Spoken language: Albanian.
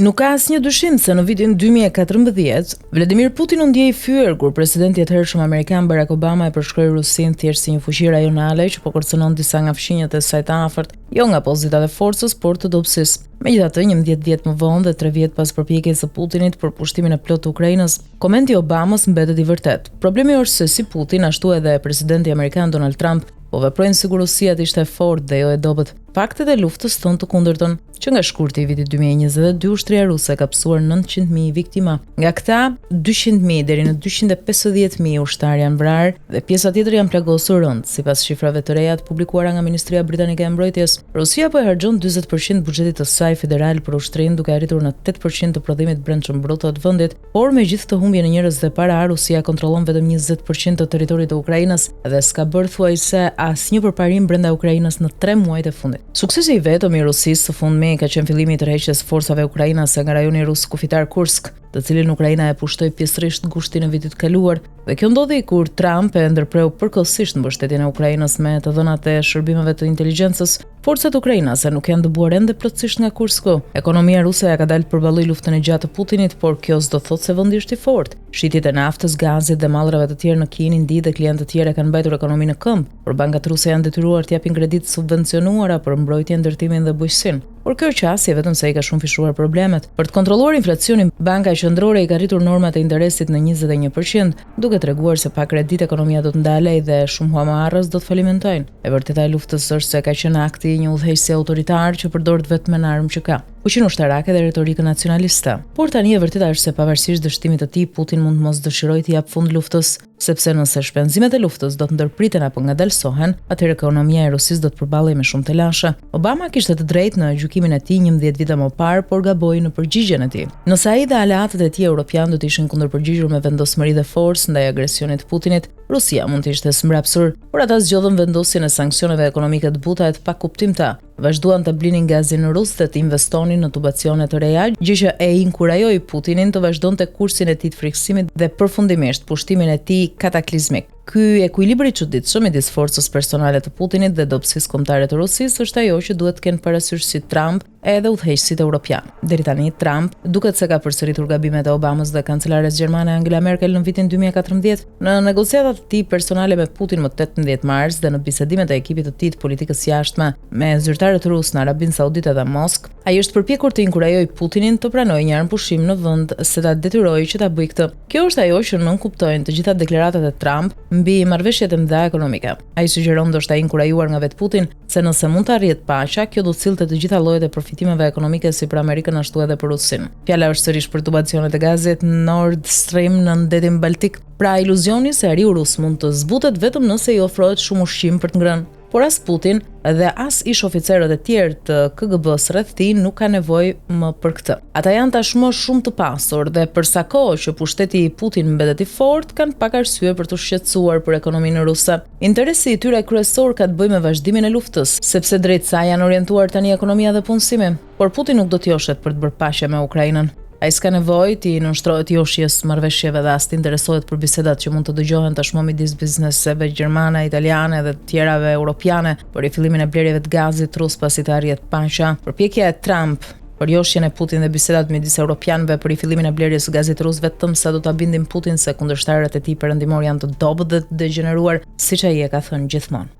Nuk ka asnjë dyshim se në vitin 2014, Vladimir Putin u ndje i fyer kur presidenti i atëhershëm amerikan Barack Obama e përshkroi Rusinë thjesht si një fuqi rajonale që po kërcënon disa nga fqinjët e saj të afërt, jo nga pozitat e forcës, por të dobësisë. Megjithatë, 11 vjet më vonë dhe 3 vjet pas përpjekjes së Putinit për pushtimin e plotë të Ukrainës, komenti i Obamës mbetet i vërtetë. Problemi është se si Putin, ashtu edhe presidenti amerikan Donald Trump po veprojnë sikur Rusia të ishte e fortë dhe jo e dobët. Faktet e luftës thonë të kundërtën. Që nga shkurti i vitit 2022, ushtria ruse ka pësuar 900.000 viktima. Nga këta, 200.000 deri në 250.000 ushtarë janë vrarë dhe pjesa tjetër janë plagosur rëndë, sipas shifrave të reja të publikuara nga Ministria Britanike e Mbrojtjes. Rusia po e harxhon 40% të buxhetit të saj federal për ushtrinë, duke arritur në 8% të prodhimit të brendshëm bruto të vendit. Por me gjithë këtë humbje në njerëz dhe para, Rusia kontrollon vetëm 20% të territorit të Ukrainës dhe s'ka bërë thuajse asnjë përparim brenda Ukrainës në tre muajt e fundit. Suksesi i vetëm i Rusisë së fundmi ka qenë fillimi i tërheqjes së forcave ukrainase nga rajoni rus kufitar Kursk, të cilin Ukraina e pushtoi pjesërisht gushtin e vitit të kaluar. Dhe kjo ndodhi kur Trump e ndërpreu përkohësisht mbështetjen e Ukrainës me të dhënat e shërbimeve të inteligjencës. Forcat ukrainase nuk janë dëbuar ende plotësisht nga Kursku. Ekonomia ruse ia ka dalë të përballojë luftën e gjatë të Putinit, por kjo s'do të thotë se vendi është i fortë. Shitjet e naftës, gazit dhe mallrave të tjerë në Kinë, Indi dhe klientë të tjerë e kanë mbajtur ekonominë në këmbë, por bankat ruse janë detyruar të japin kredi të subvencionuara për mbrojtjen, ndërtimin dhe bujqësinë. Por kjo qasje vetëm sa i ka shumëfishuar problemet. Për të kontrolluar inflacionin, Banka Qendrore i ka rritur normat e interesit në 21%, duke treguar se pa kreditë ekonomia do të ndalej dhe shumë huamarrës do të falimentojnë. E vërteta e luftës është se ka qenë akti i një udhëheqësi autoritar që përdor të vetmen armë që ka, fuqinë ushtarake dhe retorikën nacionaliste. Por tani e vërteta është se pavarësisht dështimit të tij, Putin mund të mos dëshirojë t'i japë fund luftës. Sepse nëse shpenzimet e luftës do të ndërpriten apo ngadalësohen, atëherë ekonomia e Rusisë do të përballej me shumë telashe. Obama kishte të drejtë në gjykimin e tij 11 vite më parë, por gaboi në përgjigjen e tij. Nëse ai dhe aleatët e tij europianë do të ishin kundërpërgjigjur me vendosmëri dhe forcë ndaj agresionit të Putinit, Rusia mund të ishte zmbrapsur, por ata zgjodhën vendosjen e sanksioneve ekonomike të buta e të pakuptimta. Vazhduan të blinin gazin rus dhe të investonin në tubacione të reja, gjë që e inkurajoi Putinin të vazhdonte kursin e tij të frikësimit dhe përfundimisht pushtimin e tij kataklizmik. Ky ekuilibër i çuditshëm midis forcës personale të Putinit dhe dobësisë kombëtare të Rusisë është ajo që duhet të kenë parasysh si Trump edhe udhëheqësit europianë. Deri tani, Trump duket se ka përsëritur gabimet e Obamës dhe kancelares gjermane Angela Merkel në vitin 2014. Në negociatat e tij personale me Putin më 18 mars dhe në bisedimet e ekipit të tij të politikës së jashtme me zyrtarët rusë në Arabinë Saudite dhe Moskë, ai është përpjekur të inkurajojë Putinin të pranojë një armëpushim në vend se ta detyrojë që ta bëjë këtë. Kjo është ajo që nënkuptojnë të gjitha deklaratat e Trump mbi marrëveshjet e mëdha ekonomike. Ai sugjeron ndoshta i inkurajuar nga vetë Putin se nëse mund të arrihet paqja, kjo do të sillte të gjitha llojet e përfitimeve ekonomike si për Amerikën ashtu edhe për Rusinë. Fjala është sërish për tubacionet e gazit Nord Stream në detin Baltik. Pra iluzioni se ariu rus mund të zbutet vetëm nëse i ofrohet shumë ushqim për të ngrënë. Por as Putin dhe as ish-oficerët e tjerë të KGB-së rreth tij nuk kanë nevojë më për këtë. Ata janë tashmë shumë të pasur dhe për sa kohë që pushteti i Putin mbetet i fortë, kanë pak arsye për t'u shqetësuar për ekonominë ruse. Interesi i tyre kryesor ka të bëjë me vazhdimin e luftës, sepse drejt saj janë orientuar tani ekonomia dhe punësimi. Por Putin nuk do të joshet për të bërë paqe me Ukrainën. Ai s'ka nevojë t'i nënshtrohet joshjes, marrëveshjeve dhe as të interesohet për bisedat që mund të dëgjohen tashmë midis bizneseve gjermane, italiane dhe të tjerave europiane për rifillimin e blerjeve të gazit rus pasi të arrihet paqja. Përpjekja e Trump për joshjen e Putin dhe bisedat midis europianëve për rifillimin e blerjes së gazit rus vetëm sa do ta bindin Putin se kundërshtarët e tij perëndimorë janë të dobët dhe të degjeneruar, siç ai e ka thënë gjithmonë.